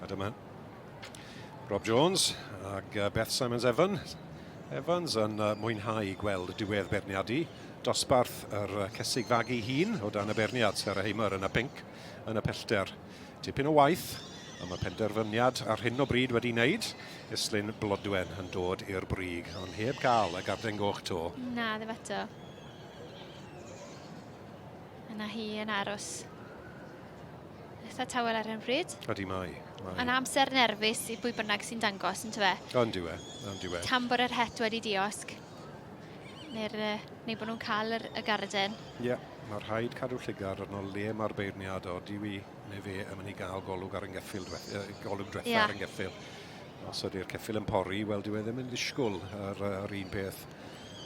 A dyma Rob Jones ag Beth Simons Evans, Evans yn mwynhau gweld diwedd beirniadu dosbarth yr cesig fagu hun o dan y beirniad Sarah Hamer yn y pinc yn y pellter. Tipyn o waith, ond mae penderfyniad ar hyn o bryd wedi wneud. Islyn Blodwen yn dod i'r brig, ond heb gael y garden goch to. Na, ddim eto. Yna hi yn aros. Eitha tawel ar hyn bryd. Ydy mae. mae. Yn amser nerfus i bwy bynnag sy'n dangos, yn tyfe? Ond yw e, ond yw e. Tan bod yr het wedi diosg. Neu'r, neu bod nhw'n cael yr, y garden. Ie, yeah, mae rhaid cadw llygad arno le mae'r beirniad o. Dyw i neu fe yn mynd i gael golwg ar yngeffyl, golwg diwetha yeah. ar yngeffyl. Os ydy'r ceffyl yn pori, wel dyw e ddim yn ddisgwyl yr, yr un peth.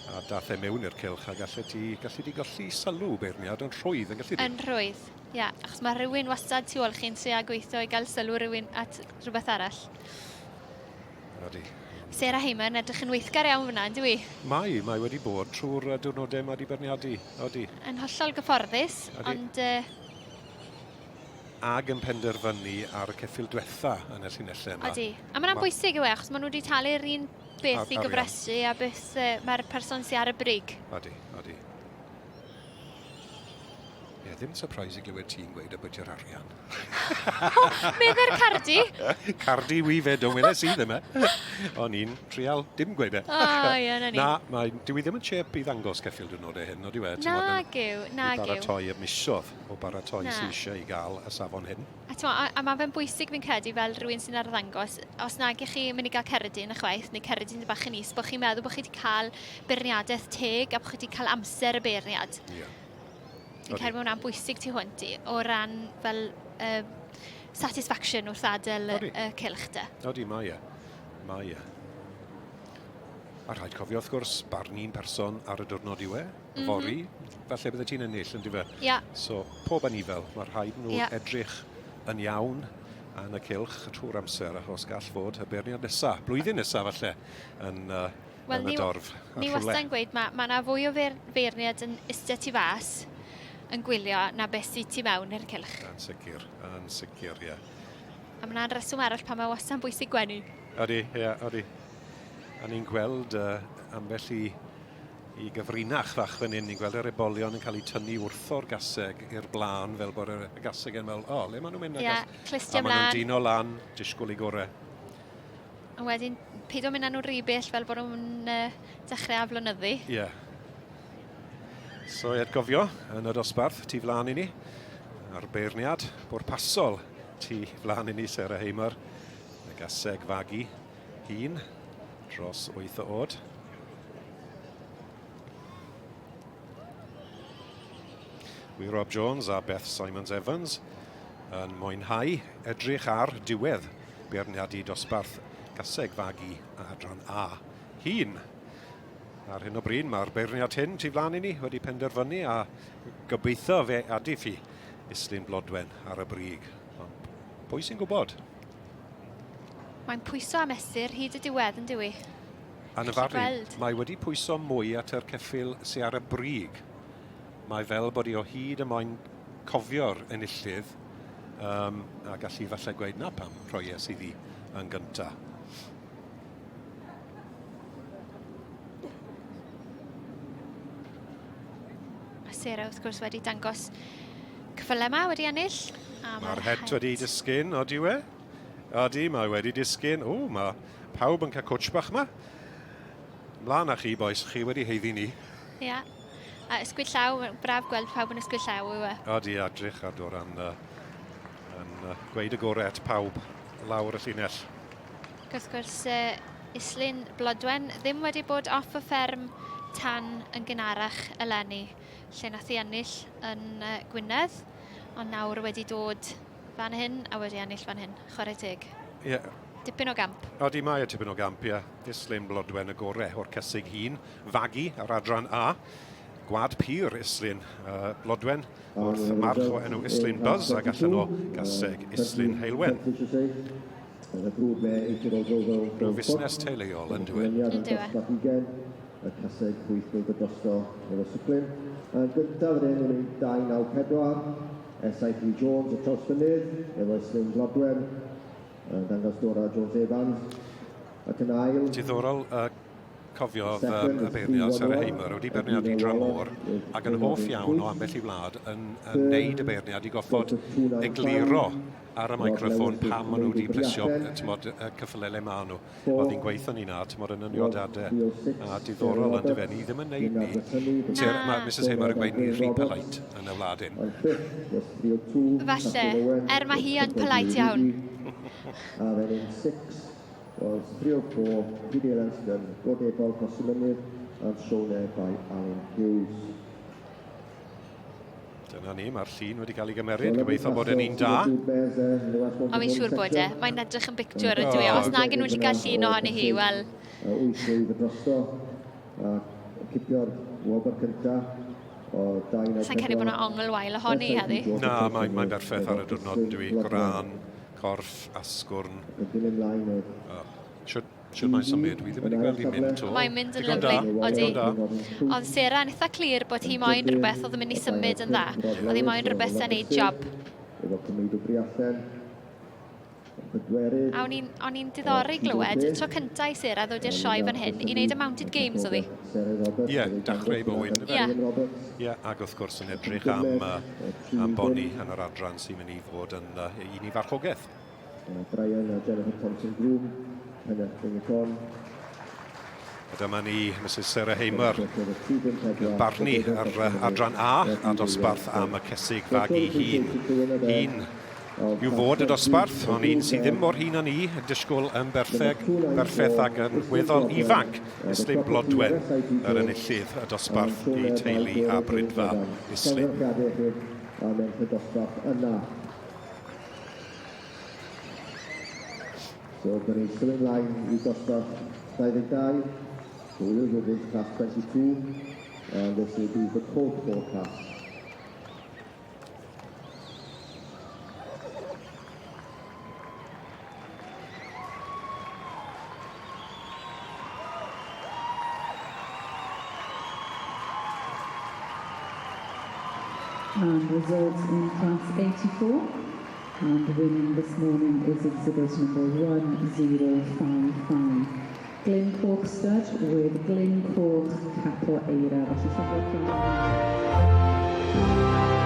A dath e mewn i'r cylch a gallu ti, gallu ti golli sylw beirniad yn rhwydd, yn gallu di? Yn rhwydd, ie. Yeah, achos mae rhywun wastad tu ôl chi'n trio gweithio i gael sylw rhywun at rhywbeth arall. Ydy. Sarah Hayman edrych yn weithgar iawn fyna, yn dyw i? Mae, mae wedi bod trwy'r diwrnodau mae wedi beirniadu, odi. Yn hollol gyfforddus, odi. Ond uh, ag yn penderfynu ar y ceffyl dwetha yn y llinellau yma. Odi. A mae'n ma bwysig yw e, achos maen nhw wedi talu'r un beth i gyfresu a beth uh, mae'r person sy'n ar y brig. Odi, odi. Ie, ddim surprise i glywed ti'n gweud y bwyty'r arian. Medde'r Cardi. Cardi wi fe, don weles i ddim e. O'n i'n trial dim gweud e. O, ie, na ni. Na, mae, dyw i ddim yn chep i ddangos ceffyl diwrnodau hyn, odyw e? Nag yw, nag yw. I baratoi y misodd o baratoi sydd eisiau i gael y safon hyn. A, a, a mae fe'n bwysig fi'n credu fel rhywun sy'n arddangos, os nag ych chi'n mynd i gael cerdyn ychwaith, neu cerdyn bach yn is, bod chi'n meddwl bod chi wedi cael beirniadaeth teg a bod chi wedi cael amser y beirniad. Ie. Yeah. Fi'n credu bod hwnna'n bwysig tu hwnt i, o ran fel uh, satisfaction wrth adael y, y cylch de. Odi, mae e. Mae e. A rhaid cofio, wrth gwrs, barn un person ar y diwrnod yw e, mm -hmm. fory, falle bydde ti'n ennill, yn dyfe? Yeah. So, pob anifel, mae rhaid nhw yeah. edrych yn iawn yn y cylch trwy'r amser, achos gall fod y beirniad nesaf, blwyddyn nesaf falle, yn, uh, Wel, yn y dorf. Ni wastad yn gweud, mae ma yna fwy o feir, feirniad yn iste tu fas yn gwylio na beth sydd tu mewn i'r cylch. Yn sicr, yn sicr, ie. Yeah. A mae yna'n reswm arall pan mae wastad yn bwysig gwenu. Ydy, ie, yeah, ydy. A ni'n gweld uh, ambell i, i gyfrinach fach fan hyn, ni'n gweld yr ebolion yn cael eu tynnu wrtho'r gaseg i'r blaen, fel bod y gaseg yn meddwl, o, oh, le maen nhw'n mynd? Ie, yeah, clustiau mlaen. A maen nhw'n dino lan, disgwyl i gore. A wedyn, peidio mynd â nhw rhy bell fel bod nhw'n uh, dechrau aflonyddu. Ie. Yeah. So, i atgofio, yn y dosbarth, tu flaen i ni, a'r beirniad bwrpasol tu flaen i ni, Sarah Hamer, y gaseg fagu hun dros 8 o oed. Wy Rob Jones a Beth Simons Evans yn mwynhau edrych ar diwedd beirniadu dosbarth gaseg fagu adran A hun. Ar hyn o bryd mae'r beirniad hyn tu flaen i ni wedi penderfynu a gobeithio fe adiff i Islyn Blodwen ar y brig. Ond pwy sy'n gwybod? Mae'n pwyso a mesur hyd y diwedd yn dyw i? Yn y farn i, mae wedi pwyso mwy at yr ceffyl sy ar y brig. Mae fel bod hi o hyd yn moyn cofio'r enillydd um, a gallu falle gweud na pam rhoies iddi yn gynta. Mae Sarah wrth gwrs wedi dangos cyffylau yma wedi ennill. Mae'r het wedi disgyn, odi we? Odi, mae wedi disgyn. O, mae pawb yn cael cwtsh bach yma. Mlaen â chi, bois, chi wedi heiddi ni. Ia. Yeah. A ysgwyd llaw, braf gweld pawb yn ysgwyd llaw yw e. Odi, adrych ar Doran uh, yn uh, gweud y gorau at pawb lawr y llinell. Ac wrth gwrs, uh, Islyn Blodwen ddim wedi bod off y fferm tan yn gynharach eleni, lle nath i ennill yn uh, Gwynedd, ond nawr wedi dod Fan hyn a wedi ennill fan hyn. Chwarae teg. Ie. Yeah. Dipyn o gamp. Odi, mae e tipyn o gamp, ie. Islyn Blodwen y gore o'r cysig hun. Fagu ar adran A. Gwad pur Islyn uh, Blodwen wrth march o enw Islyn Buzz ac allan o gaseg Islyn Heulwen. Rhyw fusnes teuluol yn dwi. Yn dwi. Y caseg 8,000 drosto efo Swclyn. Yn gyntaf yr enw 294, SIP Jones o Trawsfynydd, efo Islwyn Blodwen. Yn dangos Dora Jones Evans. Ac yn ail... Diddorol cofiodd y beirniad Sarah Hamer wedi beirniadu dramor ac yn hoff iawn o ambell i wlad yn, yn neud y beirniad i goffod egluro ar y microffon pam maen nhw wedi plesio tymod, y cyffyle le maen nhw. Oedd hi'n gweithio ni na, tymod, yn y niodadau. A diddorol yn dyfe, ni ddim yn neud ni. Mae Mrs Hamer yn gweud ni rhy polite yn y wlad hyn. Falle, er mae hi yn polite iawn. A then in 6 was 304, Peter Lanston, Godebol, Rhosymynydd, and shown there by Alan Hughes. Dyna ni, mae'r llun wedi cael ei gymeryd. Gobeithio bod e'n un da. O, fi'n siŵr bod e. Mae'n edrych yn bictiwr ydw i. Os nag yn nhw'n cael llun ohoni hi, wel... Wyth blwydd y drosto, a cipio'r wobr cyntaf o 2 Sa'n credu bod yna ongl wael ohoni heddi. Na, mae'n mae berffaith ar y diwrnod, yn dwi. Gwran, corff, asgwrn. Oh, Shwt mae'n symud? Dwi ddim wedi gweld hi'n mynd to. Mae'n mynd yn lyfli, odi. Oedd Sarah yn eitha clir bod hi moyn rhywbeth oedd yn mynd i symud yn dda. Oedd hi moyn rhywbeth sy'n neud job. A o'n i'n o'n i'n diddori glywed, y tro cynta i Sarah ddod i'r sioe fan hyn, i wneud y Mounted Games oedd hi. Ie, yeah, dechrau ei bywyd. Ie. Ie, ac wrth gwrs yn edrych am, am boni yn yr adran sy'n mynd i fod yn un i farchogaeth. Brian a Jennifer Thompson-Groom, pennaeth Brynicon. A dyma ni, Mrs Sarah Hamer, yn barnu ar adran A a dosbarth am y cesig fagu hun. Hun yw fod y dosbarth, ond un sydd ddim mor hun â ni, yn disgwyl yn berffeg, berffaith ac yn weddol ifanc, Islyn Blodwen, yr enillydd y dosbarth i teulu a brydfa Islyn. So, dyn ni'n symud ymlaen i dosbarth 22. So we will go into class 22, and this will be the colt four class. And results in class 84. And winning this morning is exhibit number 1055. Glyn Coch Stud with Glyn Coch Capel Eira. Felly llongyfarchiadau.